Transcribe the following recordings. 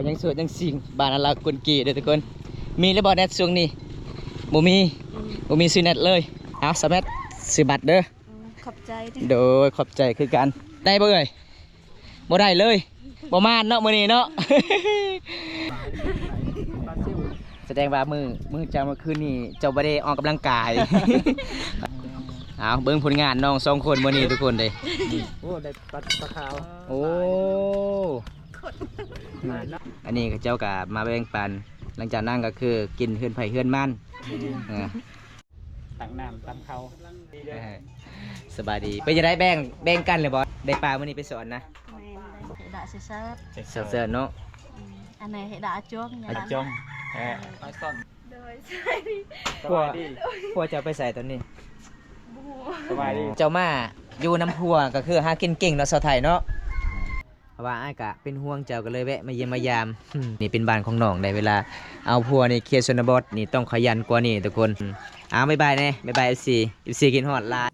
ຍັງໂສດຍັງຊິງ ບ້ານອາລາກຸນກີເດີທຸກຄົນ. ມີແລ້ວບໍ່ແນັດຊ່ວງນີ້? ບໍ່ມີ ອືມ ບໍ່ມີຊື້ແນັດເລີຍ. ເອົາ ສາວແມັດ ຊື້ບັດເດີ. ອືມ ຂອບໃຈເດີ. ໂດຍ ຂອບໃຈຄືກັນ. ໄດ້ບໍ່ເອີຍ? ບໍ່ໄດ້ເລີຍ ບໍ່ມານເນາະມື້ນີ້ເນາະ. ສະແດງວ່າມື້ ມື້ເຈົ້າ ມື້ຄືນນີ້ເຈົ້າບໍ່ໄດ້ອອກກຳລັງກາຍ. ເອົາ ເບິ່ງຜົນງານນ້ອງສອງຄົນມື້ນີ້ທຸກຄົນເດ້. ໂອ້ ໄດ້ປາ ປາຂາວ. ໂອ້ ອັນນີ້ເຂົາເຈົ້າກໍມາແບ່ງປັນ ຫຼັງຈາກນັ້ນກໍຄືກິນເຮືອນໃຜເຮືອນມັນ. ເອີ ຕັກນ້ຳຕຳເຂົ້າ. ເອີ ສະບາຍດີ. ເປັນຈັ່ງໃດ ແບ່ງ ແບ່ງກັນແລ້ວບໍ່? ໄດ້ປາມື້ນີ້ໄປສອນນະ? ແມ່ນ ເຮັດດາແຊບໆ ແຊບໆເນາະ. ອືມ ອັນໃດເຮັດດາອາຈົງ ອາຈົງ. ເອີ ໂດຍ ສະບາຍດີ. ຜົວ ຜົວເຈົ້າໄປໃສຕອນນີ້? ບໍ່ຮູ້. ສະບາຍດີ. ເຈົ້າມາຢູ່ນຳຜົວກໍຄືຫາກິນເກັ່ງເນາະ ສາວໄທເນາະ. ເພາະວ່າອ້າຍກະເປັນຫ່ວງເຈົ້າ ກໍເລີຍແວະມາຢ້ຽມມາຢາມ. ນີ້ເປັນບ້ານຂອງນ້ອງໄດ໋ ເວລາເອົາຜົວນີ້ ເຂດຊົນນະບົດນີ້ຕ້ອງຂະຫຍັນກວ່ານີ້ທຸກຄົນ. ເອົາ ບາຍບາຍແດ່ ບາຍບາຍ ເອັຟຊີ ເອັຟຊີ ຄິດຮອດຫຼາຍ.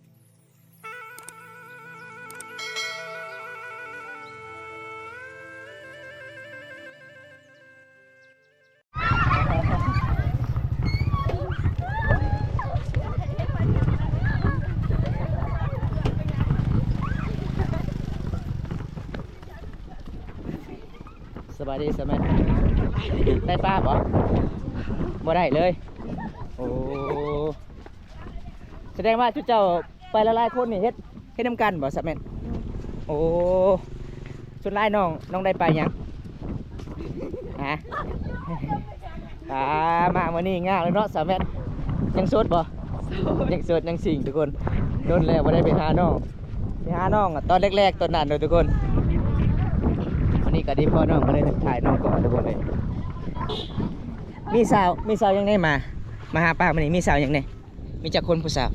ສະບາຍດີ ສາວແມັດ. ໄດ້ປາບໍ່? ບໍ່ໄດ້ເລີຍ. ໂອ້ ສະແດງວ່າຈຸເຈົ້າໄປຫຼາຍໆຄົນນີ້ ເຮັດ ເຮັດນຳກັນບໍ່ ສາວແມັດ? ໂອ້ ສ່ວນຫຼາຍນ້ອງ ນ້ອງໄດ້ປາຫຍັງ? ຮະ? ອ່າ ມາມື້ນີ້ງາມເລີຍເນາະ ສາວແມັດ. ຍັງໂສດບໍ່? ໂສດ ຍັງໂສດຍັງຊິງທຸກຄົນ. ດົນແລ້ວບໍ່ໄດ້ໄປຫານ້ອງ ໄປຫານ້ອງຕອນແລກໆ ຕອນນັ້ນເດີທຸກຄົນ. ວັນນີ້ກໍໄດ້ພໍ້ນ້ອງ ກໍເລີຍທັກທາຍນ້ອງກ່ອນທຸກຄົນເລີຍ. ມີສາວ ມີສາວຫຍັງແດ່ມາ ມາຫາປ້າມື້ນີ້ ມີສາວຫຍັງແດ່? ມີຈັກຄົນຜູ້ສາວ?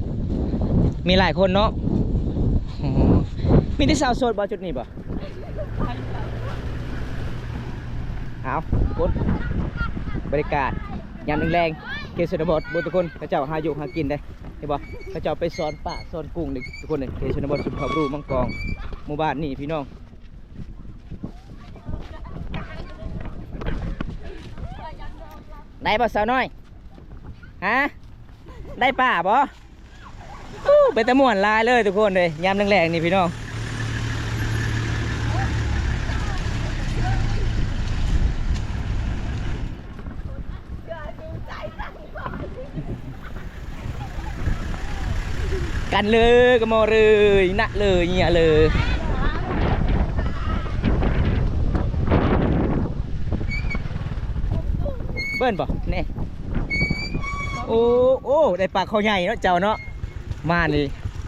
ມີຫຼາຍຄົນເນາະ. ໂອ້ ມີແຕ່ສາວໂສດບໍ່ຈຸດນີ້ບໍ່? ເອົາ ຄົນ ບັນຍາກາດຍາມແລງໆ ເຂດຊົນນະບົດ ເບິ່ງທຸກຄົນ ເຂົາເຈົ້າຫາຢູ່ຫາກິນເດ້ ເຫັນບໍ່? ເຂົາເຈົ້າໄປສອນປາສອນກຸ້ງເດ້ທຸກຄົນເດ້ ເຂດຊົນນະບົດ ຊົນເຜົ່າບຣູມັງກອງ ໝູ່ບ້ານນີ້ພີ່ນ້ອງ. ໄດ້ບໍ່ສາວນ້ອຍ? ຮະ? ໄດ້ປາບໍ່? ອູ້ ເປັນຕາມ່ວນຫຼາຍເລີຍທຸກຄົນເດ້ ຍາມແລງໆນີ້ພີ່ນ້ອງ. ກັນເລີຍ ກະມໍເລີຍ ນະເລີຍ ເຍຍເລີຍ. ເບິ່ງບໍ່ ນີ້. ໂອ້ ໂອ້ ໄດ້ປາຄໍໃຫຍ່ເນາະເຈົ້າເນາະ. ມານີ້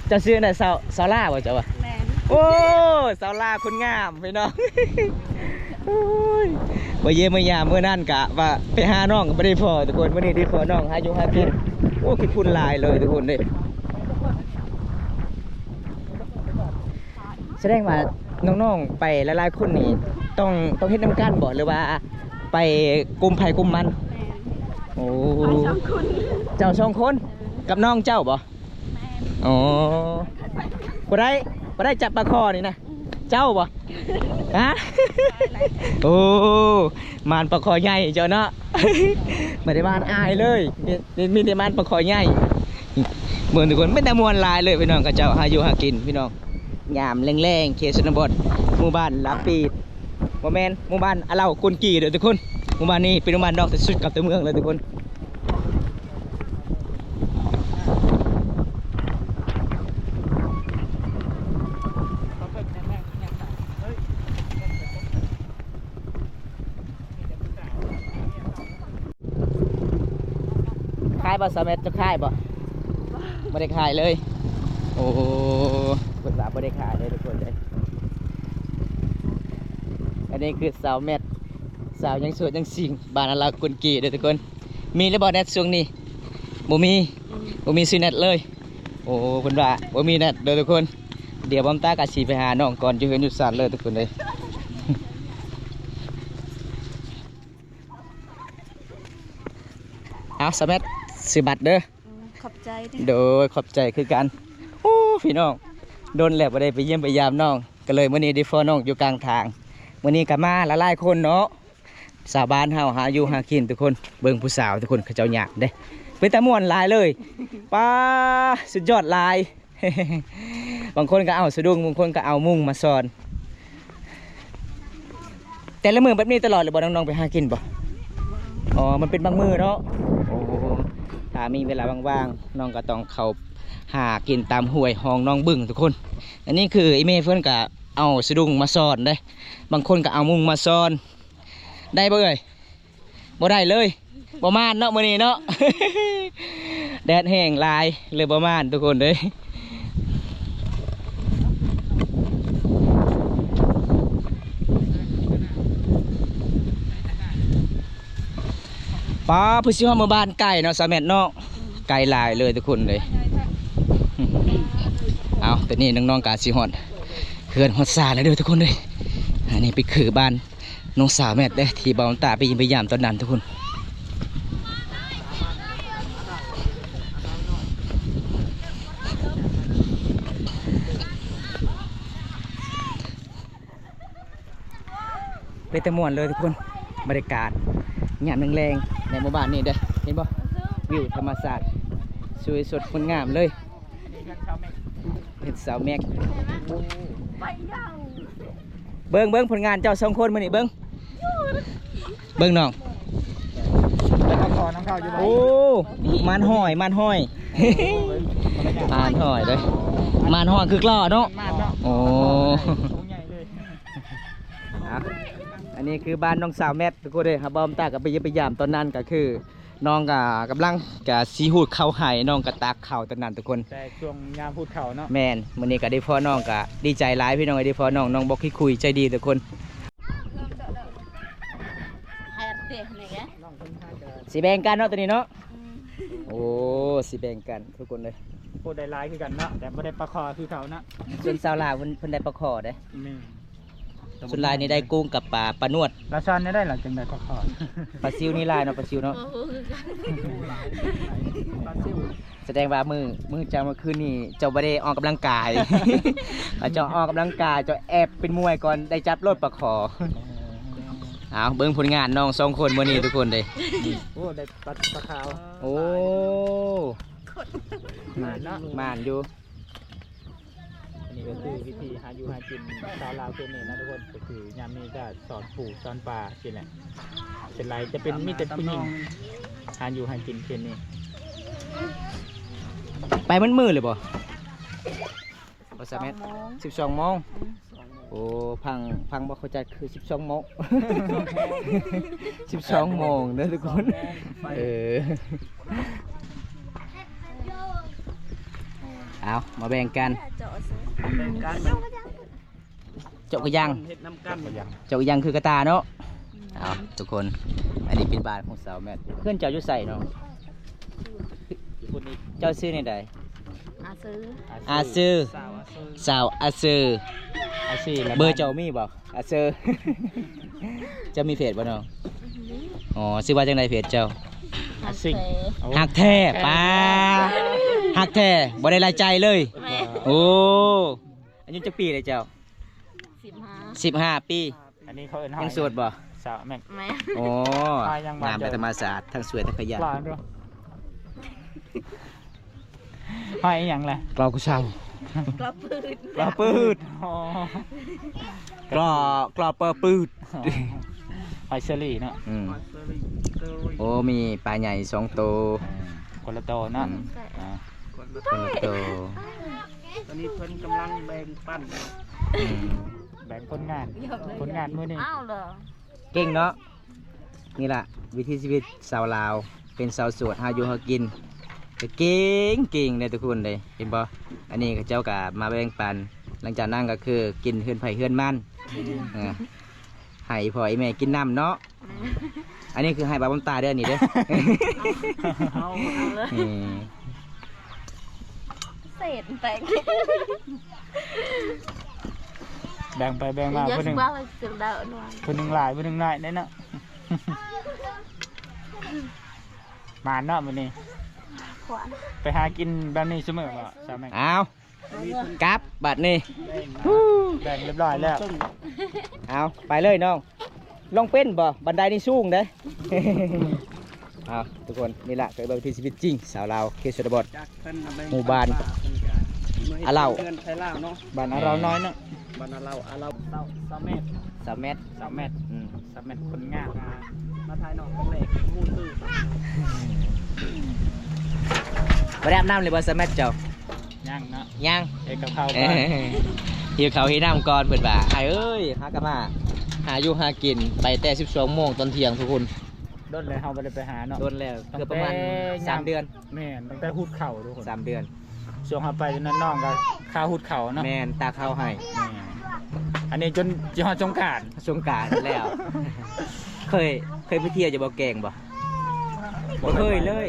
ເຈົ້າຊື່ຫຍັງນະ? ສາວ ສາວລາວບໍ່ເຈົ້າວ່າ? ແມ່ນ. ໂອ້ ສາວລາວຄົນງາມພີ່ນ້ອງ. ໂອ້ຍ ມາຢ້ຽມມາຢາມມື້ນັ້ນກະວ່າໄປຫານ້ອງກໍບໍ່ໄດ້ພໍ້ທຸກຄົນ. ມື້ນີ້ໄດ້ພໍ້ນ້ອງຫາຢູ່ຫາກິນ. ໂອ້ ຂີ້ຝຸ່ນຫຼາຍເລີຍທຸກຄົນເດ້. ສະແດງວ່ານ້ອງໆໄປຫຼາຍໆຄົນນີ້ ຕ້ອງ ຕ້ອງເຮັດນຳກັນບໍ່ ຫຼືວ່າໄປກຸ່ມໃຜກຸ່ມມັນ? ແມ່ນ. ໂອ້ ໄປສອງຄົນ. ເຈົ້າສອງຄົນ ເອີ ກັບນ້ອງເຈົ້າບໍ່? ແມ່ນ. ອໍ ຜູ້ໃດ ຜູ້ໃດຈັບປາຄໍນີ້ນະ? ເຈົ້າບໍ່? ຮະ? ໂອ້ ມານປາຄໍໃຫຍ່ເຈົ້າເນາະ. ບໍ່ໄດ້ມານອາຍເລີຍ ມີ ມີແຕ່ມານປາຄໍໃຫຍ່. ເບິ່ງທຸກຄົນ ເປັນຕາມ່ວນຫຼາຍເລີຍພີ່ນ້ອງ. ເຂົາເຈົ້າຫາຢູ່ຫາກິນພີ່ນ້ອງ ຍາມແລງໆ ເຂດຊົນນະບົດ ໝູ່ບ້ານລາປີດ ບໍ່ແມ່ນ ໝູ່ບ້ານອາເລົາກຸນກີເດີທຸກຄົນ. ໝູ່ບ້ານນີ້ເປັນໝູ່ບ້ານນອກທີ່ສຸດກັບຕົວເມືອງເລີຍທຸກຄົນ. ຂາຍບໍ່ສາວແມັດ? ເຈົ້າຂາຍບໍ່? ບໍ່ໄດ້ຂາຍເລີຍ. ໂອ້ ເພິ່ນວ່າບໍ່ໄດ້ຂາຍເລີຍທຸກຄົນເອີຍ. ອັນນີ້ຄືສາວແມັດ ສາວຍັງໂສດຍັງຊິງ ບ້ານອາເລົາກຸນກີເດີທຸກຄົນ. ມີແລ້ວບໍ່ແນັດຊ່ວງນີ້? ບໍ່ມີ ອືມ ບໍ່ມີຊື້ແນັດເລີຍ. ໂອ້ ເພິ່ນວ່າບໍ່ມີແນັດເດີທຸກຄົນ. ດຽວບອມຕາກະຊິໄປຫານ້ອງກ່ອນ ຢູ່ເຮືອນຢູ່ຊານເລີຍທຸກຄົນເອີຍ. ເອົາ ສາວແມັດ ຊື້ບັດເດີ. ອືມ ຂອບໃຈເດີ. ໂດຍ ຂອບໃຈຄືກັນ. ໂອ້ ພີ່ນ້ອງ ດົນແລ້ວບໍ່ໄດ້ໄປຢ້ຽມໄປຢາມນ້ອງ ກໍເລີຍມື້ນີ້ໄດ້ພໍ້ນ້ອງຢູ່ກາງທາງ. ມື້ນີ້ກໍມາຫຼາຍໆຄົນເນາະ. ຊາວບ້ານເຮົາຫາຢູ່ຫາກິນທຸກຄົນ. ເບິ່ງຜູ້ສາວທຸກຄົນ ເຂົາເຈົ້າຍ່າງເດ້ ເປັນຕາມ່ວນຫຼາຍເລີຍ. ປ້າ ສຸດຍອດຫຼາຍ. ບາງຄົນກໍເອົາສະດຸງ ບາງຄົນກໍເອົາມຸງມາສອນ. ແຕ່ລະມື້ແບບນີ້ຕະຫຼອດເລີຍບໍ່ ນ້ອງໆໄປຫາກິນບໍ່? ອໍ ມັນເປັນບາງມື້ເນາະ. ໂອ້ ຖ້າມີເວລາວ່າງໆ ນ້ອງກໍຕ້ອງເຂົ້າຫາກິນຕາມຫ້ວຍຮ່ອງໜອງບຶງທຸກຄົນ. ອັນນີ້ຄືອີ່ແມ່ເພິ່ນກໍເອົາສະດຸງມາສອນເດ້ ບາງຄົນກໍເອົາມຸງມາສອນ. ໄດ້ບໍ່ເອີຍ? ບໍ່ໄດ້ເລີຍ ບໍ່ມານເນາະມື້ນີ້ເນາະ. ແດດແຮງຫຼາຍເລີຍບໍ່ມານທຸກຄົນເອີຍ. ປ້າ ເພື່ອຊິຮອດໝູ່ບ້ານໄກເນາະ ສາວແມັດເນາະ. ໄກຫຼາຍເລີຍທຸກຄົນເອີຍ. ເອົາ ຕອນນີ້ນ້ອງໆກໍຊິຮອດເຮືອນຮອດຊານແລ້ວເດີທຸກຄົນເອີຍ. ອັນນີ້ໄປຄືບ້ານ ນ້ອງສາວແມັດເດ້ ທີ່ບ່າວຕາໄປຢ້ຽມໄປຢາມຕອນນັ້ນທຸກຄົນ. ເປັນຕາມ່ວນເລີຍທຸກຄົນ ບັນຍາກາດຍາມແລງໆ ໃນໝູ່ບ້ານນີ້ເດ້ ເຫັນບໍ່? ວິວທຳມະຊາດສວຍສົດງົດງາມເລີຍ. ເຮັດສາວແມັກ ເບິ່ງ ເບິ່ງຜົນງານເຈົ້າສອງຄົນມື້ນີ້ ເບິ່ງ ເບິ່ງນ້ອງ ໄປເຂົ້າຂໍນຳເຂົາຢູ່ບໍ່? ໂອ້ ມານຫອຍ ມານຫອຍ ມານຫອຍເດ້ ມານຫອຍຄືກລໍເນາະ. ໂອ້ ອັນນີ້ຄືບ້ານນ້ອງສາວແມັດທຸກຄົນເດ້. ຫາບ່າວຕາກໍໄປຢ້ຽມໄປຢາມຕອນນັ້ນ ກໍຄື ນ້ອງກໍກຳລັງກະຊິຮູດເຂົ້າໃຫ້ ນ້ອງກະຕັກເຂົ້າຕອນນັ້ນທຸກຄົນ ແຕ່ຊ່ວງຍາມຮູດເຂົ້າເນາະ. ແມ່ນ ມື້ນີ້ກະໄດ້ພໍ້ນ້ອງກະດີໃຈຫຼາຍພີ່ນ້ອງ ໄດ້ພໍ້ນ້ອງ ນ້ອງບໍ່ຂີ້ຄຸຍໃຈດີທຸກຄົນ. ຊິແບ່ງກັນເນາະໂຕນີ້ເນາະ. ໂອ້ ຊິແບ່ງກັນທຸກຄົນເອີຍ. ໂອ້ ໄດ້ຫຼາຍຄືກັນເນາະ ແຕ່ບໍ່ໄດ້ປາຄໍຄືເຂົາເນາະ. ສ່ວນສາວລາວເພິ່ນ ເພິ່ນໄດ້ປາຄໍເດ້. ແມ່ນ. ສ່ວນຫຼາຍນີ້ໄດ້ກຸ້ງກັບປາ ປານວດ. ລາວຊອນແນວໃດລະຈຶ່ງໄດ້ປາຄໍ? ປາຊິວນີ້ຫຼາຍເນາະ ປາຊິວເນາະ. ໂອ້ໂຫ ຄືກັນ ປາຊິວ. ສະແດງວ່າມື້ ມື້ເຈົ້າ ມື້ຄືນນີ້ເຈົ້າບໍ່ໄດ້ອອກກຳລັງກາຍ. ເຈົ້າອອກກຳລັງກາຍ ເຈົ້າແອບເປັນມວຍກ່ອນ ໄດ້ຈັບໂລດປາຄໍ. ເອົາ ເບິ່ງຜົນງານນ້ອງສອງຄົນມື້ນີ້ທຸກຄົນເດ້. ໂອ້ ໄດ້ປາ ປາຂາວ. ໂອ້ ໝານເນາະ ໝານຢູ່. ອັນນີ້ກໍຄືວິທີຫາຢູ່ຫາກິນຊາວລາວເຂດນີ້ນະທຸກຄົນ ກໍຄືຍາມນີ້ກໍສອນປູສອນປາຊີ້ແຫຼະ. ສ່ວນຫຼາຍຈະເປັນ ມີແຕ່ຜູ້ຍິງຫາຢູ່ຫາກິນເຂດນີ້. ໄປໝົດມື້ເລີຍບໍ່? ບໍ່ສາມາດ ສິບສອງໂມງ. ໂອ້ ພັງ ພັງບໍ່ເຂົ້າໃຈ ຄືສິບສອງໂມງ ສິບສອງໂມງເດີທຸກຄົນ. ເອີ ເອົາ ມາແບ່ງກັນ ແບ່ງກັນ ເຈາະກະຍັງ ເຮັດນຳກັນ ເຈາະກະຍັງຄືກະຕ່າເນາະ. ເອົາ ທຸກຄົນ ອັນນີ້ເປັນບ້ານຂອງສາວແມັດ. ເຮືອນເຈົ້າຢູ່ໃສນ້ອງ? ເຈົ້າຊື່ແນວໃດ? ອາຊື່ ອາຊື່ ສາວອາຊື່ ສາວອາຊື່. ອາຊື່ ເບີເຈົ້າມີບໍ່? ອາເຊີ ເຈົ້າມີເຟສບໍ່ນ້ອງ? ອໍ ຊື່ວ່າຈັ່ງໃດເຟສເຈົ້າ? ຮັກແທ້ ຮັກແທ້ ປ້າ ຮັກແທ້ ບໍ່ໄດ້ລາຍຈ່າຍເລີຍ. ໂອ້ ອາຍຸຈັກປີແລ້ວເຈົ້າ? ສິບຫ້າ ສິບຫ້າປີ. ອັນນີ້ເຂົາເອີ້ນຫອຍ ຍັງໂສດບໍ່? ສາວແມັກ ແມ່ນ. ໂອ້ ງາມເປັນທຳມະຊາດ ທັງສວຍທັງຂະຫຍັນ. ຫອຍອີ່ຫຍັງລະ? ກລໍກູເຊົາ ກລໍປືດ ກລໍປືດ. ອໍ ກລໍ ກລໍເປີປືດ. ອໍ ຫອຍເຊີຣີເນາະ. ອືມ ໂອ້ ມີປາໃຫຍ່ສອງໂຕ ເອີ ຄົນລະໂຕເນາະ. ອືມ ອ່າ ຄົນລະໂຕ. ຕອນນີ້ເພິ່ນກຳລັງແບ່ງປັນ ອືມ ແບ່ງຜົນງານ ຜົນງານມື້ນີ້. ເກັ່ງເນາະ. ນີ້ລະວິຖີຊີວິດຊາວລາວ ເປັນຊາວສວນ ຫາຢູ່ຫາກິນ ກໍເກັ່ງໆເດ້ທຸກຄົນເດ້ ເຫັນບໍ່? ອັນນີ້ເຂົາເຈົ້າກໍມາແບ່ງປັນ ຫຼັງຈາກນັ້ນກໍຄືກິນເຮືອນໃຜເຮືອນມັນ ເອີ ໃຫ້ພໍ່ໃຫ້ແມ່ກິນນຳເນາະ. ອັນນີ້ຄືໃຫ້ບ່າວບຸນຕາເດີ ນີ້ເດີ ເອົາ ເອົາເລີຍ ນີ້ ເສດແຕກ ແບ່ງໄປແບ່ງມາ ຜູ້ໜຶ່ງ ຜູ້ໜຶ່ງຫຼາຍ ຜູ້ໜຶ່ງໜ້ອຍເດ້ເນາະ. ໝານເນາະມື້ນີ້ ໄປຫາກິນແບບນີ້ຊຸມື້ບໍ່ ສາວແມັກ? ເອົາ ກັບບາດນີ້ ແບ່ງຮຽບຮ້ອຍແລ້ວ. ເອົາ ໄປເລີຍນ້ອງ. ລອງເປັນບໍ່? ບັນໄດນີ້ສູງເດ້. ເອົາ ທຸກຄົນ ນີ້ລະກໍເປັນວິຖີຊີວິດຈິງ ຊາວລາວເຂດຊົນນະບົດ ຈາກເພິ່ນເອົາໄປ ໝູ່ບ້ານ ເພິ່ນກໍ ອາເລົ່າ ເຮືອນໄທລາວເນາະ ບ້ານອາເລົ່ານ້ອຍເນາະ ບ້ານອາເລົ່າ ອາເລົ່າ ຊາວ ຊາວແມັດ ຊາວແມັດ ຊາວແມັດ ອືມ ຊາວແມັດ ຄົນງາມ ມາຖ່າຍນອກກັນແລ້ວ ໝູ່ຊື່ ບໍ່ໄດ້ອາບນ້ຳເລີຍບໍ່ ຊາວແມັດເຈົ້າ? ຍັງເນາະ ຍັງ ເຮັດກັບເຂົ້າກ່ອນ ເອີ ຫິວເຂົ້າຫິວນ້ຳກ່ອນ ເພິ່ນວ່າ ອ້າຍເອີຍ ຫາກະມາ ຫາຢູ່ຫາກິນ ໄປແຕ່ສິບສອງໂມງຕອນທ່ຽງ ທຸກຄົນ. ດົນແລ້ວເຮົາບໍ່ໄດ້ໄປຫາເນາະ ດົນແລ້ວ ເກືອບປະມານ ຕັ້ງແຕ່ ສາມເດືອນ ແມ່ນ ຕັ້ງແຕ່ຮຸດເຂົ້າ ທຸກຄົນ ສາມເດືອນ ຊ່ວງເຮົາໄປນັ້ນນ້ອງກໍຄາຮຸດເຂົ້າເນາະ ແມ່ນ ຕາເຂົ້າໃຫ້ ແມ່ນ ອັນນີ້ຈົນຊິຮອດສົງການ ສົງການແລ້ວ ເຄີຍ ເຄີຍໄປທ່ຽວຢູ່ບໍ່ ແກ້ງບໍ່? ບໍ່ເຄີຍເລີຍ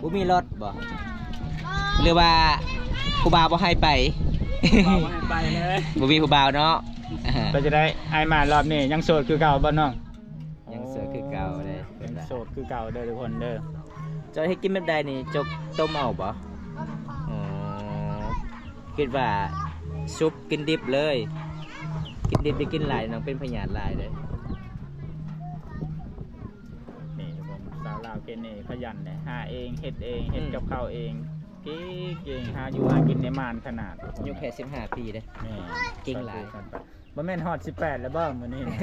ບໍ່ມີລົດບໍ່ ຫຼືວ່າຜູ້ບ່າວບໍ່ໃຫ້ໄປ? ບໍ່ໃຫ້ໄປເລີຍ ບໍ່ມີຜູ້ບ່າວເນາະ ເປັນຈັ່ງໃດ ອ້າຍມາລອບນີ້ຍັງໂສດຄືເກົ່າບໍ່ນ້ອງ? ຍັງໂສດຄືເກົ່າເດ້ ຍັງໂສດຄືເກົ່າເດີທຸກຄົນເດີ. ເຈົ້າເຮັດກິນແບບໃດນີ້ ຈົກຕົ້ມເອົາບໍ່? ອໍ ຄິດວ່າສຸກກິນດິບເລີຍ ກິນດິບໄດ້ກິນຫຼາຍ ນ້ອງເປັນພະຍາດຫຼາຍເດ້. ນີ້ທຸກຄົນ ສາວລາວເກເນຂະຫຍັນເດ້ ຫາເອງ ເຮັດເອງ ເຮັດ ອືມ ກັບເຂົ້າເອງ ເກັ່ງໆ ຫາຢູ່ຫາກິນໄດ້ໝານຂະໜາດ ອາຍຸແຄ່ສິບຫ້າປີເດ້ ແມ່ນ ເກັ່ງຫຼາຍ. ບໍ່ແມ່ນຮອດສິບແປດແລ້ວບໍ່ມື້ນີ້ນະ?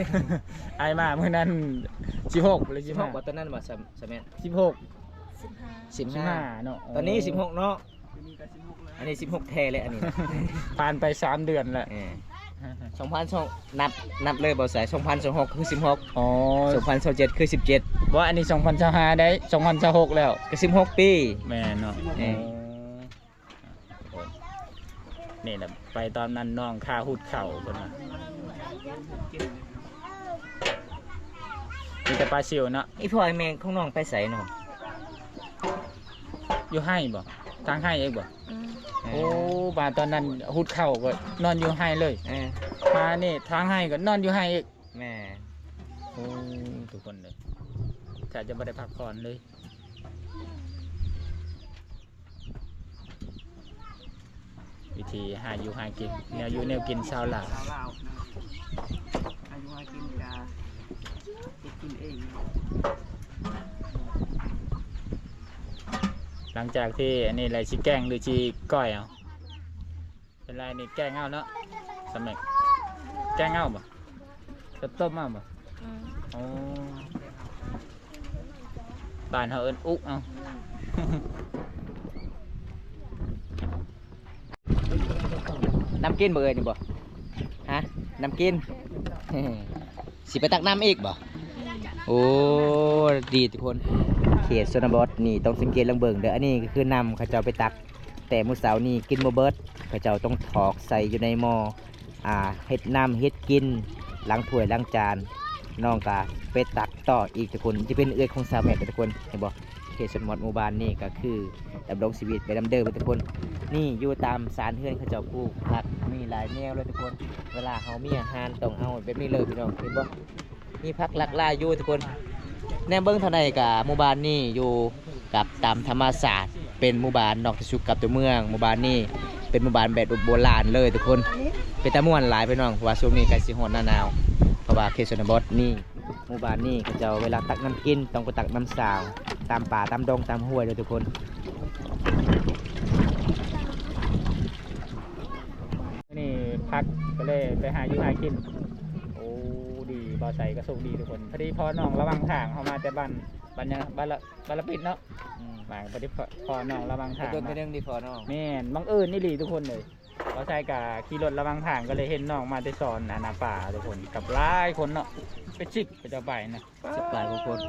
ອ້າຍມາມື້ນັ້ນສິບຫົກຫຼືສິບຫ້າ ສິບຫົກບໍ່? ຕອນນັ້ນບໍ່ ສະ ສະແມັດ ສິບຫົກ ສິບຫ້າ ສິບຫ້າເນາະ ຕອນນີ້ສິບຫົກເນາະ ອັນນີ້ສິບຫົກແທ້ແລ້ວ ອັນນີ້ ຜ່ານໄປສາມເດືອນແລ້ວ ເອີ ສອງພັນ ສອງ ນັບ ນັບເລີຍບໍ່ໃສ່ ສອງພັນຊາວຫົກຄືສິບຫົກ ອໍ ສອງພັນຊາວເຈັດຄືສິບເຈັດ ບໍ່ ອັນນີ້ສອງພັນຊາວຫ້າໄດ້ ສອງພັນຊາວຫົກແລ້ວ ກໍສິບຫົກປີ ແມ່ນເນາະ ເອີ. ນີ້ແຫຼະ ໄປຕອນນັ້ນນ້ອງຄາຮຸດເຂົ້າເພິ່ນວ່າ ມີແຕ່ປາຊິວເນາະ. ອີ່ພໍ່ອີ່ແມ່ຂອງນ້ອງໄປໃສນ້ອງ? ຢູ່ໄຮ່ບໍ່? ທາງໄຮ່ເອງບໍ່? ອືມ ໂອ້ ມາຕອນນັ້ນຮຸດເຂົ້າກໍນອນຢູ່ໄຮ່ເລີຍ ເອີ ມານີ້ທາງໄຮ່ກໍນອນຢູ່ໄຮ່ອີກ ແມ່ນ ໂອ້ ທຸກຄົນເລີຍ ແທບຈະບໍ່ໄດ້ພັກຜ່ອນເລີຍ. ວິທີຫາຢູ່ຫາກິນ ແນວຢູ່ແນວກິນຊາວລາວ ຊາວລາວ ຫາຢູ່ຫາກິນກະເຮັດກິນເອງ. ຫຼັງຈາກທີ່ອັນນີ້ແລ້ວ ຊິແກງ ຫຼື ຊິກ້ອຍເອົາ? ເປັນລາຍນີ້ແກງເອົາເນາະ ສະແມັກ ແກງເອົາບໍ່? ເປັນຕົ້ມເອົາບໍ່? ອືມ ອໍ ບ້ານເຮົາເອີ້ນອຸເອົາ. ນ້ຳກິນບໍ່ເອີຍນີ້ບໍ່? ຮະ? ນ້ຳກິນ? ຊິໄປຕັກນ້ຳອີກບໍ່? ໂອ້ ດີທຸກຄົນ ເຂດຊົນນະບົດນີ້ຕ້ອງສັງເກດລອງເບິ່ງເດີ ອັນນີ້ກໍຄືນ້ຳເຂົາເຈົ້າໄປຕັກ ແຕ່ມື້ເຊົ້ານີ້ກິນບໍ່ເບິດ ເຂົາເຈົ້າຕ້ອງຖອກໃສ່ຢູ່ໃນໝໍ້ ອ່າ ເຮັດນ້ຳເຮັດກິນ ລ້າງຖ້ວຍລ້າງຈານ ນ້ອງກະໄປຕັກຕໍ່ອີກທຸກຄົນ ຈະເປັນເອື້ອຍຂອງສາວແມັດເດີທຸກຄົນ ເຫັນບໍ່? ເຂດຊົນນະບົດໝູ່ບ້ານນີ້ກະຄືດຳລົງຊີວິດໄປນຳເດີທຸກຄົນ. ນີ້ຢູ່ຕາມຊານເຮືອນເຂົາເຈົ້າປູກຜັກ ມີຫຼາຍແນວເລີຍທຸກຄົນ ເວລາເຮົາມີອາຫານຕ້ອງເອົາແບບນີ້ເລີຍພີ່ນ້ອງ ເຫັນບໍ່? ມີຜັກຫຼາກຫຼາຍຢູ່ທຸກຄົນ ແນມເບິ່ງທາງໃດກະໝູ່ບ້ານນີ້ຢູ່ກັບຕາມທຳມະຊາດ ເປັນໝູ່ບ້ານນອກທີ່ສຸດກັບຕົວເມືອງ. ໝູ່ບ້ານນີ້ເປັນໝູ່ບ້ານແບບໂບລານເລີຍທຸກຄົນ ເປັນຕາມ່ວນຫຼາຍພີ່ນ້ອງ ເພາະວ່າຊ່ວງນີ້ໃກ້ຊິຮອດໜ້າໜາວ ເພາະວ່າເຂດຊົນນະບົດນີ້ ໝູ່ບ້ານນີ້ເຂົາເຈົ້າເວລາຕັກນ້ຳກິນຕ້ອງໄປຕັກນ້ຳສາງ ຕາມປ່າຕາມດົງຕາມຫ້ວຍເດີທຸກຄົນ. ນີ້ພັກກໍເລີຍໄປຫາຢູ່ຫາກິນ. ໂອ້ ດີ ບ່າວໄຊກໍໂຊກດີທຸກຄົນ ພໍດີພໍ້ນ້ອງລະຫວ່າງທາງ ເຮົາມາແຕ່ບ້ານ ບ້ານຫຍັງ ບ້ານລະ ບ້ານລະປິດເນາະ ອືມ ມາພໍດີພໍ້ນ້ອງລະຫວ່າງທາງ ດົນເທື່ອໜຶ່ງທີ່ພໍ້ນ້ອງ ແມ່ນ ບັງເອີນອີ່ຫຼີທຸກຄົນເລີຍ. ບ່າວໄຊກໍຂີ່ລົດລະຫວ່າງທາງ ກໍເລີຍເຫັນນ້ອງມາແຕ່ສອນ ອັນນ່າ ປ່າທຸກຄົນ ກັບຫຼາຍຄົນເນາະ ເປັນສິບເຂົາເຈົ້າໄປນະ. ສິບປາຍກວ່າຄົນ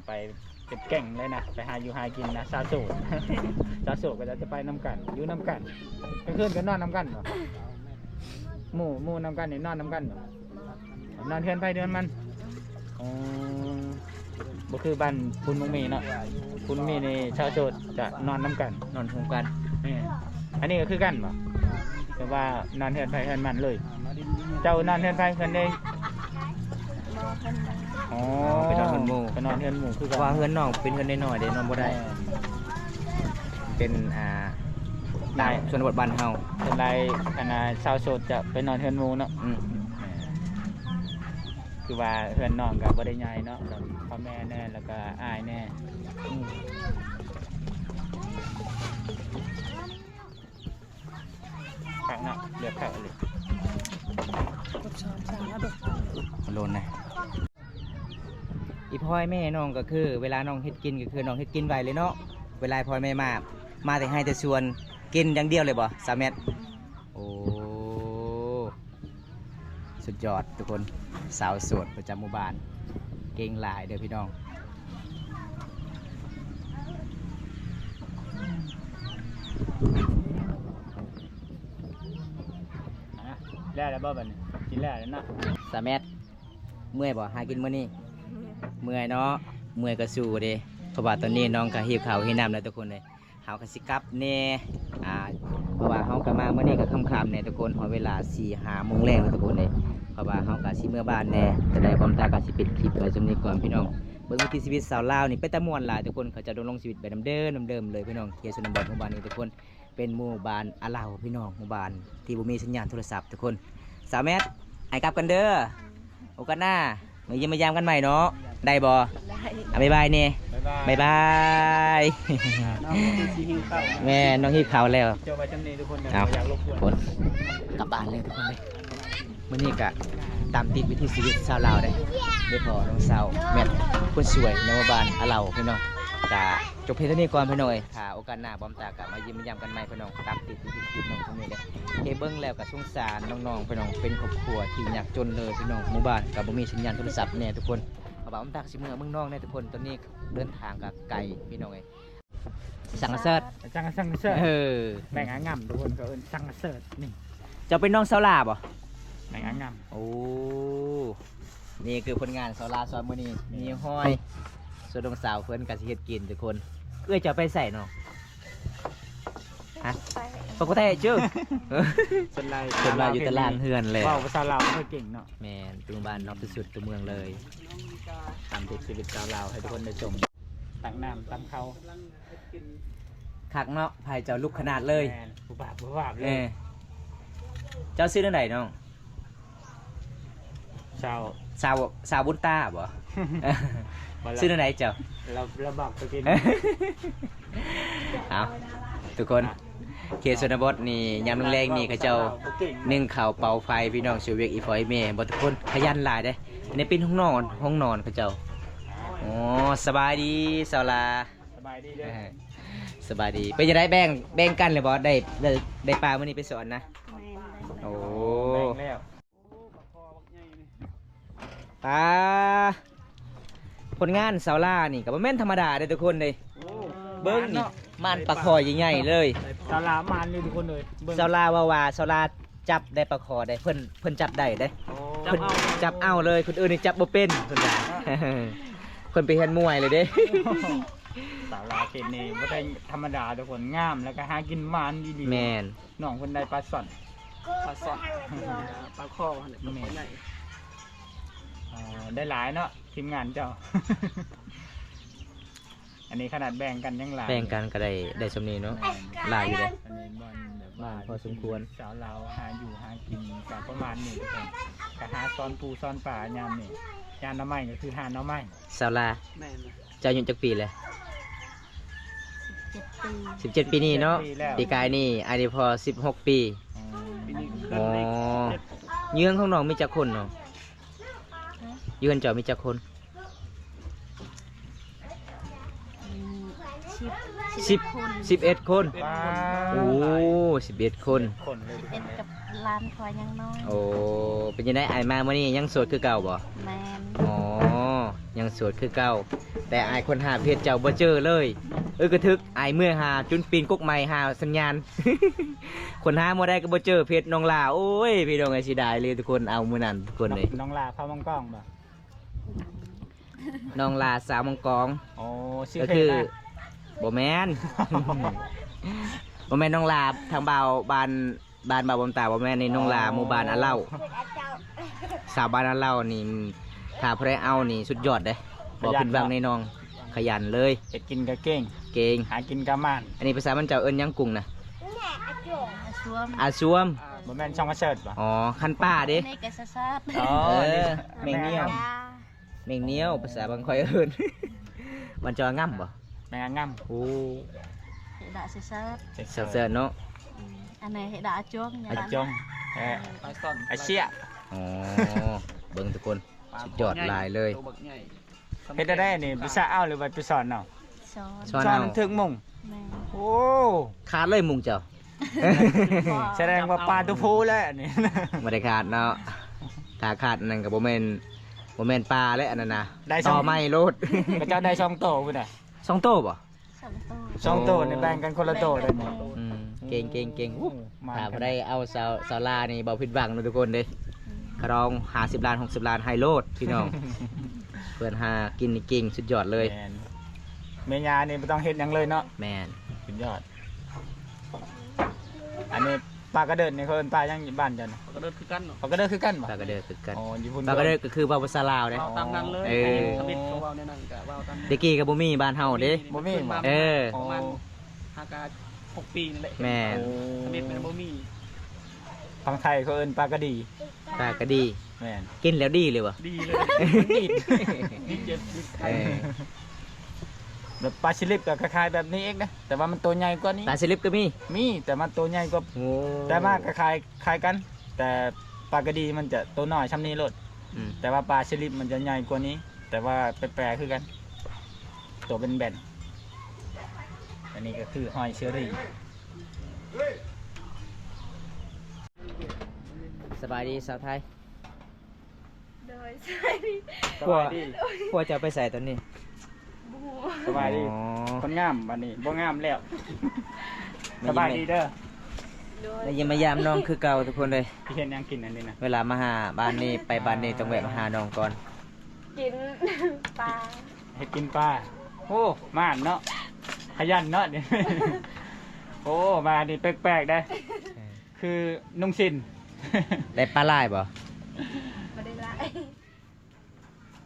ໄປເປັນແກ້ງເລີຍນະ ໄປຫາຢູ່ຫາກິນນະ ສາວໂສດ ສາວໂສດກໍຈະໄປນຳກັນ ຢູ່ນຳກັນ ກາງຄືນກໍນອນນຳກັນບໍ່? ໝູ່ ໝູ່ນຳກັນນີ້ນອນນຳກັນບໍ່? ນອນເຮືອນໃຜເຮືອນມັນ. ອໍ ບໍ່ຄືບ້ານພຸ້ນ ມຸງມີເນາະ ພຸ້ນມີນີ້ຊາວໂສດຈະນອນນຳກັນ ນອນໂຮມກັນ. ແມ່ນ ອັນນີ້ກໍຄືກັນບໍ່? ແຕ່ວ່ານອນເຮືອນໃຜເຮືອນມັນເລີຍ. ເຈົ້ານອນເຮືອນໃຜເຮືອນເອງ? ອໍ ອໍ ໄປນອນເຮືອນໝູ່ ໄປນອນເຮືອນໝູ່ຄືກັນ ເພາະວ່າເຮືອນນ້ອງເປັນເຮືອນນ້ອຍໆເດ້ ນອນບໍ່ໄດ້. ເອີ ເປັນ ອ່າ ຕາມຊົນນະບົດບ້ານເຮົາ ສ່ວນຫຼາຍ ອັນນ່າ ຊາວໂສດຈະໄປນອນເຮືອນໝູ່ເນາະ. ອືມ ແມ່ນ ຄືວ່າເຮືອນນ້ອງກໍບໍ່ໄດ້ໃຫຍ່ເນາະ ກໍພໍ່ແມ່ແດ່ ແລ້ວກໍອ້າຍແດ່. ອືມ ຄັກເນາະ ເລືອກຄັກອີ່ຫຼີ ກົດສອງ ສາມ ເອົາເດີ້ ໂລນນະ. ອີພອຍແມ່ນ້ອງກໍຄື ເວລານ້ອງເຮັດກິນກໍຄືນ້ອງເຮັດກິນໄວເລີຍເນາະ. ເວລາອີພອຍແມ່ມາ ມາແຕ່ໄຮ່ແຕ່ສວນ ກິນຢ່າງດຽວເລີຍບໍ່ ສາວແມັດ? ໂອ້ ສຸດຍອດທຸກຄົນ ສາວໂສດປະຈຳໝູ່ບ້ານ ເກັ່ງຫຼາຍເດີ້ພີ່ນ້ອງ. ອາ ແລ້ວແລ້ວບໍ່ບັດນີ້ ກິນແລ້ວແລ້ວເນາະ ສາວແມັດ. ເມື່ອຍບໍ່ ຫາກິນມື້ນີ້? ເມື່ອຍເນາະ ເມື່ອຍກໍສູ້ເດ້ ເພາະວ່າຕອນນີ້ນ້ອງກໍຫິວເຂົ້າຫິວນ້ຳແລ້ວທຸກຄົນເອີຍ. ເຮົາກໍຊິກັບແດ່ ອາ ເພາະວ່າເຮົາກໍມາມື້ນີ້ກໍຄ່ຳໆແດ່ທຸກຄົນ ຮອດເວລາສີ່ຫ້າໂມງແລງແລ້ວທຸກຄົນເອີຍ. ເພາະວ່າເຮົາກໍຊິເມືອບ້ານແດ່ ຈະໄດ້ ຄວາມຕາກໍຊິປິດຄລິບໄວ້ສ່ຳນີ້ກ່ອນພີ່ນ້ອງ. ເບິ່ງວິຖີຊີວິດຊາວລາວນີ້ເປັນຕາມ່ວນຫຼາຍທຸກຄົນ ເຂົາເຈົ້າດຳລົງຊີວິດແບບເດີມໆເດີມໆເລີຍພີ່ນ້ອງ. ເຂດຊົນນະບົດໝູ່ບ້ານນີ້ທຸກຄົນ ເປັນໝູ່ບ້ານອາເຫຼົ່າພີ່ນ້ອງ ໝູ່ບ້ານທີ່ບໍ່ມີສັນຍານໂທລະສັບທຸກຄົນ. ສາວແມັດ ອ້າຍກັບກັນເດີ້ ໂອກາດໜ້າມາຢ້ຽມມາຢາມກັນໃໝ່ເນາະ ໄດ້ບໍ່? ໄດ້ ອາ ບາຍບາຍແດ່ ບາຍບາຍ ບາຍບາຍ. ນ້ອງຄືຊິຫິວເຂົ້າ ແມ່ນ້ອງຫິວເຂົ້າແລ້ວ ຈົບໄວ້ສ່ຳນີ້ທຸກຄົນ ເອົາ ຢາກລົບກວນ ກັບບ້ານເລີຍທຸກຄົນເລີຍ. ມື້ນີ້ກະຕາມຕິດວິຖີຊີວິດຊາວລາວເດ້ ໄດ້ພໍ້ນ້ອງສາວແມັດ ຄົນສວຍໃນໝູ່ບ້ານອາເຫຼົ່າພີ່ນ້ອງ. ກະຈົບພຽງເທົ່ານີ້ກ່ອນພີ່ນ້ອງເອີຍ ຖ້າໂອກາດໜ້າບອມຕາກະມາຢ້ຽມມາຢາມກັນໃໝ່ພີ່ນ້ອງ ຕາມຕິດວິຖີຊີວິດນ້ອງຄົນນີ້ເດ້. ເຫັນເບິ່ງແລ້ວກະສົງສານນ້ອງໆພີ່ນ້ອງ ເປັນຄອບຄົວທີ່ຍາກຈົນເລີຍພີ່ນ້ອງ ໝູ່ບ້ານກະບໍ່ມີສັນຍານໂທລະສັບແດ່ທຸກຄົນ. ເພາະວ່າບອມຕາກະຊິເມືອເມືອງນອນແດ່ທຸກຄົນ ຕອນນີ້ເດີນທາງກະໄກພີ່ນ້ອງເອີຍ. ສັງກະເສີດ ສັງ ສັງກະເສີດ ເອີ ແມງອາງ່ຳທຸກຄົນ ເຂົາເອີ້ນສັງກະເສີດນີ້. ເຈົ້າເປັນນ້ອງສາວລາບໍ່? ແມງອາງ່ຳ ໂອ້ ນີ້ຄືຜົນງານສາວລາສອນມື້ນີ້ ມີຮອຍ ສ່ວນນ້ອງສາວເພິ່ນກໍຊິເຮັດກິນທຸກຄົນ. ເອື້ອຍເຈົ້າໄປໃສເນາະ? ຮະ ປາກກະແຕ ປາກກະແຕ ເຈົ້າ ສ່ວນຫຼາຍ ສ່ວນຫຼາຍຢູ່ແຕ່ລາງເຮືອນແຫຼະ ເວົ້າພາສາລາວບໍ່ຄ່ອຍເກັ່ງເນາະ. ແມ່ນ ເປັນໝູ່ບ້ານນອກທີ່ສຸດຕົວເມືອງເລີຍ. ຕາມຕິດຊີວິດຊາວລາວໃຫ້ທຸກຄົນໄດ້ຊົມ ຕັກນ້ຳຕັກເຂົ້າ ຄັກເນາະ ໃຜເຈົ້າລຸກຂະໜາດເລີຍ ແມ່ນ ປຸບປັບປຸບປັບເລີຍ. ເອີ ເຈົ້າຊື່ແນວໃດນ້ອງ? ສາວ ສາວ ສາວບຸນຕາບໍ່? ບໍ່ລະ ຊື່ແນວໃດເຈົ້າ? ລະ ລະບັກໄປກິນ. ເອົາ ທຸກຄົນ ເຂດຊົນນະບົດນີ້ ຍາມແລງໆນີ້ ເຂົາເຈົ້າໜຶ້ງເຂົ້າເປົ່າໄຟ ພີ່ນ້ອງ ຊ່ວຍວຽກອີ່ພໍ່ອີ່ແມ່ບໍ່ ທຸກຄົນ ຂະຫຍັນຫຼາຍເດ້. ອັນນີ້ເປັນຫ້ອງນອນ ຫ້ອງນອນເຂົາເຈົ້າ. ໂອ້ ສະບາຍດີສາວລາ. ສະບາຍດີເດີ ເອີ ສະບາຍດີ. ເປັນຈັ່ງໃດ ແບ່ງ ແບ່ງກັນແລ້ວບໍ່? ໄດ້ ໄດ້ ໄດ້ປາມື້ນີ້ໄປສອນນະ? ແມ່ນ ໂອ້ ແບ່ງແລ້ວ. ປາ ຜົນງານສາວລານີ້ກໍບໍ່ແມ່ນທຳມະດາເດ້ທຸກຄົນເດ້. ໂອ້ ເບິ່ງນີ້ ໝານເນາະ ໝານປາຄໍ່ໃຫຍ່ໆເລີຍ. ສາວລາໝານເລີຍທຸກຄົນເອີຍ ເບິ່ງ ສາວລາເວົ້າວ່າ ສາວລາຈັບໄດ້ປາຄໍ່ໄດ້ ເພິ່ນ ເພິ່ນຈັບໄດ້ເດ້. ໂອ້ ເພິ່ນຈັບເອົາ ຈັບເອົາເລີຍ ຄົນອື່ນນີ້ຈັບບໍ່ເປັນເພິ່ນວ່າ. ເພິ່ນໄປຮຽນມວຍເລີຍເດ້. ສາວລາເຂດນີ້ບໍ່ໄດ້ທຳມະດາທຸກຄົນ ງາມ ແລ້ວກໍຫາກິນໝານອີ່ຫຼີ. ແມ່ນ ນ້ອງເພິ່ນໄດ້ປາຊ່ອນ ປາຊ່ອນ ປາຄໍ່ຫັ້ນແຫຼະ ປາຄໍ່ໃຫຍ່. ອໍ ໄດ້ຫຼາຍເນາະທີມງານເຈົ້າ. ອັນນີ້ຂະໜາດແບ່ງກັນຍັງຫຼາຍ ແບ່ງກັນກໍໄດ້ ໄດ້ສ່ຳນີ້ເນາະ. ແມ່ນ ຫຼາຍຢູ່ເດ້ ອັນນີ້ບ່ອນແບບວ່າ ຫຼາຍພໍສົມຄວນ. ສາວລາວຫາຢູ່ຫາກິນກໍປະມານນີ້ທຸກຄົນ ກໍຫາຊ້ອນປູຊ້ອນປາຍາມນີ້ ຍາມໜໍ່ໄມ້ກໍຄືຫາໜໍ່ໄມ້. ສາວລາ ແມ່ນ ເຈົ້າອາຍຸຈັກປີແລ້ວ? ສິບເຈັດປີ ສິບເຈັດປີນີ້ເນາະ. ສິບເຈັດປີແລ້ວ ປີກາຍນີ້ອາຍຸພໍສິບຫົກປີ. ອໍ ປີນີ້ ອໍ ເດືອນເລັກ ເຈັດ ຢູ່ເຮືອນຂອງນ້ອງມີຈັກຄົນນ້ອງ? ຮະ ຢູ່ເຮືອນເຈົ້າມີຈັກຄົນ? ອືມ ສິບ ສິບ ສິບເອັດຄົນ ສິບເອັດຄົນ. ວ້າວ ໂອ້ ສິບເອັດຄົນ ຄົນເລີຍ ສິບເອັດກັບຫຼານຂ້ອຍຍັງນ້ອຍ. ໂອ້ ເປັນຈັ່ງໃດ ອ້າຍມາມື້ນີ້ຍັງໂສດຄືເກົ່າບໍ່? ແມ່ນ ອໍ ຍັງໂສດຄືເກົ່າ ແຕ່ອ້າຍຄົ້ນຫາເຟສເຈົ້າບໍ່ເຈີເລີຍ. ເອີ ກະຖືກອ້າຍເມື່ອຫາ ຈົນປີນກົກໄມ້ຫາສັນຍານ ຄົ້ນຫາບໍ່ໄດ້ກໍບໍ່ເຈີເຟສນ້ອງຫຼ້າ. ໂອ້ຍ ພີ່ນ້ອງເອີຍ ເສຍດາຍເລີຍທຸກຄົນ. ເອົາ ມື້ນັ້ນທຸກຄົນເລີຍ ນ້ອງຫຼ້າພາມັງກອອງບໍ່? ນ້ອງຫຼ້າສາວມັງກອງ. ອໍ ຊື່ ກໍຄື ເພຈນະ ບໍ່ແມ່ນ ບໍ່ແມ່ນນ້ອງຫຼ້າທາງບ່າວ ບ້ານ ບ້ານບ່າວບອມຕາ ບໍ່ແມ່ນນີ້ ນ້ອງຫຼ້າ ອໍ ໝູ່ບ້ານອາເຫຼົ່າ. ສາວບ້ານອາເຫຼົ່ານີ້ ຖ້າຜູ້ໃດເອົານີ້ສຸດຍອດເດ້ ບໍ່ຜິດຫວັງແນ່ນອນ. ຂະຫຍັນເນາະ ຂະຫຍັນເລີຍ ເຮັດກິນກໍເກັ່ງ ເກັ່ງ ຫາກິນກໍໝານ. ອັນນີ້ພາສາບ້ານເຈົ້າເອີ້ນຫຍັງ? ກຸ້ງນະ? ອາຊວມ ອາຊວມ ບໍ່ແມ່ນຊ່ອງອາເສີດບໍ່? ອໍ ຄັນປ່າເດ້ ນີ້ກໍຊາດໆ ອໍ ເອີ ແມ່ງນຽວ ແມ່ງນຽວ ພາສາບາງຂ້ອຍເອີ້ນ ມັນຈະງາມບໍ່? ແມ່ງງາມ ໂອ້ ເຫດາຊາດໆ ເຊີນເນາະ ອືມ ອັນນີ້ເຫດາອາຈອງ ອາຈອງ ເອີ ອາເຊຍ ອໍ ເບິ່ງທຸກຄົນ ສຸດຍອດຫຼາຍເລີຍ ໂຕບັກໃຫຍ່ ເຮັດແນວໃດນີ້ ໄປສະເອົາ ຫຼືວ່າໄປສອນເອົາ? ສອນ ສອນເອົາ ຖືກມຸງ ແມ່ນ ໂອ້ ຂາດເລີຍມຸງເຈົ້າ ສະແດງວ່າປາຕົວຜູ້ແລ້ວນີ້ ບໍ່ໄດ້ຂາດເນາະ ຖ້າຂາດອັນນັ້ນກໍບໍ່ແມ່ນ ບໍ່ແມ່ນປາແລ້ວອັນນັ້ນນະ ໄດ້ຊ່ອງ ຕໍ່ໃໝ່ໂລດ ຂະເຈົ້າໄດ້ຊ່ອງໂຕພຸ້ນນະ ຊ່ອງໂຕບໍ່? ສອງໂຕ ສອງໂຕນີ້ແບ່ງກັນຄົນລະໂຕໄດ້ນີ້ ອືມ ເກັ່ງໆໆ ໂອ້ ຖ້າຜູ້ໃດເອົາສາວ ສາວລານີ້ບໍ່ຜິດຫວັງເນາະທຸກຄົນເດ້ ອືມ ຂະດອງຫ້າສິບລ້ານ ຫົກສິບລ້ານໃຫ້ໂລດພີ່ນ້ອງ ເພິ່ນຫາກິນນີ້ເກັ່ງສຸດຍອດເລີຍ ແມ່ນ ແມ່ຍ່ານີ້ບໍ່ຕ້ອງເຮັດຫຍັງເລີຍເນາະ ແມ່ນ ສຸດຍອດ ອັນນີ້ ປາກະເດີດນີ້ເຂົາເອີ້ນປາຫຍັງບ້ານເຈົ້ານະ? ປາກະເດີດຄືກັນເນາະ ປາກະເດີດຄືກັນ ອໍ ຢູ່ພຸ້ນ ປາກະເດີດກໍຄືເວົ້າພາສາລາວເດ້ ເວົ້າຕາມນັ້ນເລີຍ ເອີ ທຳອິດເຂົາເວົ້າແນວນັ້ນກໍເວົ້າຕາມນັ້ນ ແຕ່ກີ້ກໍບໍ່ມີບ້ານເຮົາເດ້ ບໍ່ມີບໍ່? ເອີ ປະມານ ອໍ ຫາກະຫົກປີນີ້ແຫຼະ ແມ່ນ ໂອ້ ທຳອິດມັນບໍ່ມີ ຝັ່ງໄທເຂົາເອີ້ນປາກະດີ ປາກະດີ ແມ່ນ ກິນແລ້ວດີເລີຍບໍ່? ດີເລີຍ ດີເຈັບດີໄຄ ເອີ ແບບປາຊີລິບກໍຄ້າຍໆແບບນີ້ອີກນະ ແຕ່ວ່າມັນໂຕໃຫຍ່ກວ່ານີ້ ປາຊີລິບກໍມີ ມີ ແຕ່ມັນໂຕໃຫຍ່ກວ່າ ໂອ້ ແຕ່ວ່າກໍຄ້າຍ ຄ້າຍກັນ ແຕ່ປາກະດີມັນຈະໂຕນ້ອຍຊ່ຳນີ້ໂລດ ອືມ ແຕ່ວ່າປາຊີລິບມັນຈະໃຫຍ່ກວ່ານີ້ ແຕ່ວ່າແປໆຄືກັນ ໂຕເປັນແບນ ອັນນີ້ກໍຄືຫອຍເຊີຣີ ສະບາຍດີສາວໄທ ໂດຍ ສະບາຍດີ ພວກ ພວກເຈົ້າໄປໃສຕອນນີ້? ບໍ່ຮູ້ ສະບາຍດີ ອໍ ຄົນງາມບັດນີ້ບໍ່ງາມແລ້ວ ສະບາຍດີເດີ ໂດຍ ມາຢ້ຽມມາຢາມນ້ອງຄືເກົ່າທຸກຄົນເລີຍ ຊິເຮັດຫຍັງກິນອັນນີ້ນະ? ເວລາມາຫາບ້ານນີ້ ໄປບ້ານນີ້ຕ້ອງແວະມາຫານ້ອງກ່ອນ ກິນປາ ເຮັດກິນປາ ໂອ້ ໝານເນາະ ຂະຫຍັນເນາະ ໂອ້ ມານີ້ແປກໆເດ້ ເອີ ຄືນຸ່ງສິ້ນ ໄດ້ປາຫຼາຍບໍ່? ບໍ່ໄດ້ຫຼາຍ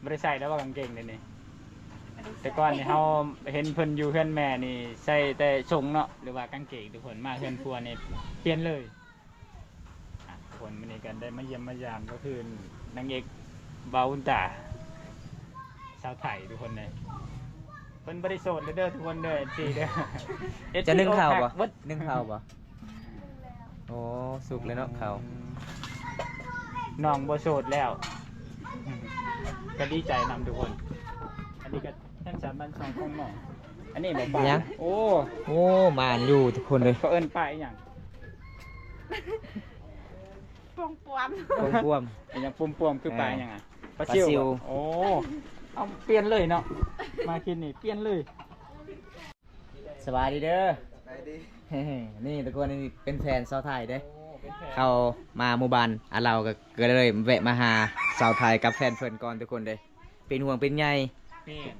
ບໍ່ໄດ້ໃສ່ແລ້ວວ່າກາງເກງດຽວນີ້ ບໍ່ໄດ້ໃສ່ ແຕ່ກ່ອນນີ້ເຮົາເຫັນເພິ່ນຢູ່ເຮືອນແມ່ນີ້ໃສ່ແຕ່ຊົງເນາະ ຫຼືວ່າກາງເກງ ທຸກຄົນ ມາເຮືອນຜົວນີ້ປ່ຽນເລີຍ ອ່ະ ທຸກຄົນ ມື້ນີ້ກໍໄດ້ມາຢ້ຽມມາຢາມ ກໍຄືນາງເອກບ່າວບຸນຕາ ຊາວໄທ ທຸກຄົນເອີຍ ເພິ່ນບໍ່ໄດ້ໂສດເດີ ທຸກຄົນເດີ ເອັຟຊີເດີ ຈະໜຶ້ງເຂົ້າບໍ່? ໜຶ້ງເຂົ້າບໍ່? ໂອ້ ສຸກແລ້ວເນາະເຂົ້າ ອືມ ນ້ອງບໍ່ໂສດແລ້ວ ກໍດີໃຈນຳທຸກຄົນ ອັນນີ້ກໍທັງສາມບ້ານຊ່ອງຂອງນ້ອງ ອັນນີ້ບໍ່ປາ ຫຍັງ? ໂອ້ ໂອ້ ໝານຢູ່ທຸກຄົນເລີຍ ເຂົາເອີ້ນປາອີຫຍັງ? ປອມປອມ ປອມປອມ ອີຫຍັງປອມປອມ ຄືປາຫຍັງອະ? ເອີ ປາຊິວ ປາຊິວ ໂອ້ ເອົາປ່ຽນເລີຍເນາະ ມາກິນນີ້ປ່ຽນເລີຍ ສະບາຍດີເດີ ສະບາຍດີ ນີ້ທຸກຄົນ ນີ້ເປັນແຟນຊາວໄທເດ້ ໂອ້ ເປັນແຟນ ເຂົາມາໝູ່ບ້ານອາເລົາ ກໍ ກໍເລີຍແວະມາຫາຊາວໄທກັບແຟນເພິ່ນກ່ອນທຸກຄົນເດ້ ເປັນຫ່ວງເປັນໃຍ ແມ່ນ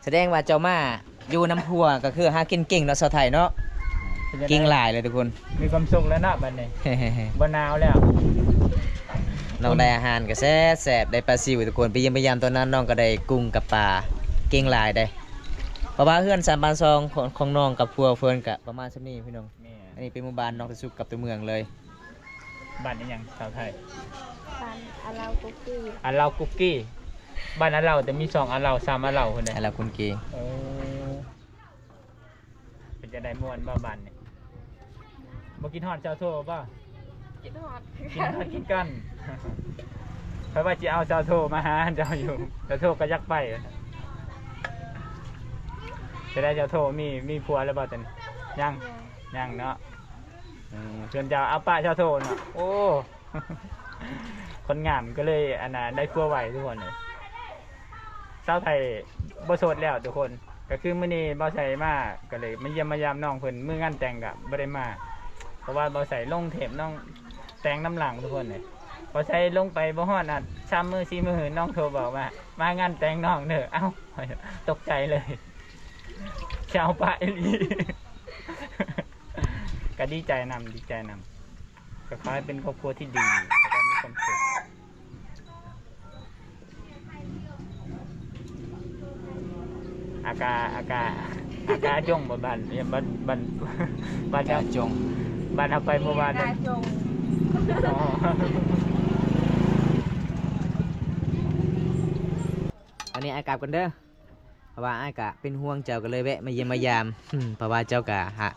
ສະແດງວ່າເຈົ້າມາຢູ່ນຳຜົວກໍຄືຫາກິນເກັ່ງເນາະ ຊາວໄທເນາະ ເກັ່ງຫຼາຍເລີຍທຸກຄົນ ມີຄວາມສຸກແລ້ວເນາະບັດນີ້ ບໍ່ໜາວແລ້ວ ນ້ອງໄດ້ອາຫານກໍແຊບໆ ໄດ້ປາຊິວທຸກຄົນ ໄປຢ້ຽມໄປຢາມຕອນນັ້ນ ນ້ອງກໍໄດ້ກຸ້ງກັບປາ ເກັ່ງຫຼາຍເດ້ ເພາະວ່າເຮືອນສາມບ້ານຊ່ອງຂອງ ຂອງນ້ອງກັບຜົວເພິ່ນກະປະມານສ່ຳນີ້ພີ່ນ້ອງ ແມ່ນ ອັນນີ້ເປັນໝູ່ບ້ານນ້ອງຕາສຸກກັບຕົວເມືອງເລີຍ ບ້ານອີຫຍັງສາວໄທ? ບ້ານອາເລົາກຸກກີ ອາເລົາກຸກກີ ບ້ານອາເລົາ ແຕ່ມີສອງອາເລົາ ສາມອາເລົາພຸ້ນເດ້ ອາເລົາກຸນກີ ເອີ ເປັນຈັ່ງໃດ ມ່ວນບໍ່ບ້ານນີ້? ບໍ່ຄິດຮອດຊາວໂທບໍ່? ຄິດຮອດ ຄິດຮອດຄືກັນ ຂ້ອຍວ່າຊິເອົາຊາວໂທມາຫາເຈົ້າຢູ່ ຊາວໂທກໍຢາກໄປ ຈະໄດ້ຊາວໂທມີ ມີຜົວແລ້ວບໍ່ຕອນນີ້? ຍັງ ຍັງ ຍັງເນາະ ອືມ ເພິ່ນຈະເອົາປະຊາວໂທເນາະ ໂອ້ ຄົນງາມກໍເລີຍ ອັນນ່າ ໄດ້ຜົວໄວທຸກຄົນເອີຍ ຊາວໄທບໍ່ໂສດແລ້ວທຸກຄົນ ກໍຄືມື້ນີ້ບ່າວໄຊມາ ກໍເລີຍມາຢ້ຽມມາຢາມນ້ອງເພິ່ນ ມື້ງານແຕ່ງກໍບໍ່ໄດ້ມາ ເພາະວ່າບ່າວໄຊລົງເທບນ້ອງແຕ່ງນຳຫຼັງທຸກຄົນເອີຍ ບ່າວໄຊລົງໄປບໍ່ຮອດນະ ສາມມື້ສີ່ມື້ ນ້ອງໂທບອກວ່າ ມາງານແຕ່ງນ້ອງເດີ ເອົ້າ ຕົກໃຈເລີຍ ຊາວປະອີ່ຫຼີ ກໍດີໃຈນຳ ດີໃຈນຳ ກໍຂໍໃຫ້ເປັນຄອບຄົວທີ່ດີ ແລ້ວກໍມີຄວາມສຸກ ອາກາ ອາກາ ອາກາຈົງບໍ່ ບ້ານ ບ້ານ ບ້ານ ບ້ານເຮົາ ກາຈົງ ບ້ານເຮົາໄປເມື່ອວານນັ້ນ. ອໍ ອັນນີ້ອ້າຍກັບກ່ອນເດີ ເພາະວ່າອ້າຍກະເປັນຫ່ວງເຈົ້າ ກໍເລີຍແວະມາຢ້ຽມມາຢາມ ເພາະວ່າເຈົ້າກະຫາ ກ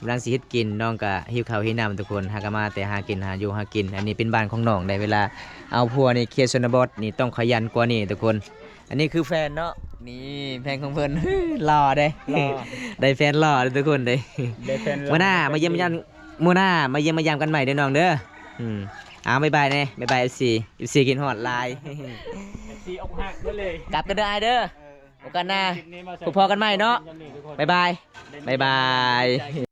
ຳລັງຊິເຮັດກິນ ນ້ອງກະຫິວເຂົ້າຫິວນ້ຳທຸກຄົນ ຫາກະມາແຕ່ຫາກິນ ຫາຢູ່ຫາກິນ. ອັນນີ້ເປັນບ້ານຂອງນ້ອງໄດ໋ ເວລາເອົາຜົວນີ້ເຂດຊົນນະບົດນີ້ຕ້ອງຂະຫຍັນກວ່ານີ້ທຸກຄົນ. ອັນນີ້ຄືແຟນເນາະ ນີ້ແຟນຂອງເພິ່ນ ຫຼໍ່ເດ້ ຫຼໍ່ ໄດ້ແຟນຫຼໍ່ເດ້ທຸກຄົນເດ້. ໄດ້ແຟນຫຼໍ່ ມື້ໜ້າມາຢ້ຽມມາຢາມ ມື້ໜ້າມາຢ້ຽມມາຢາມກັນໃໝ່ເດີນ້ອງເດີ. ອືມ ເອົາ ບາຍບາຍແດ່ ບາຍບາຍ ເອັຟຊີ ເອັຟຊີ ຄິດຮອດຫຼາຍ. ເອັຟຊີ ອົກຫັກເບິດເລີຍ ກັບກັນເດີອ້າຍເດີ. ເອີ ໂອກາດໜ້າ ຄລິບນີ້ມາໃສ່ ພົບພໍ້ກັນໃໝ່ເນາະ ຄລິບນີ້ທຸກຄົນ ບາຍບາຍ ບາຍບາຍ.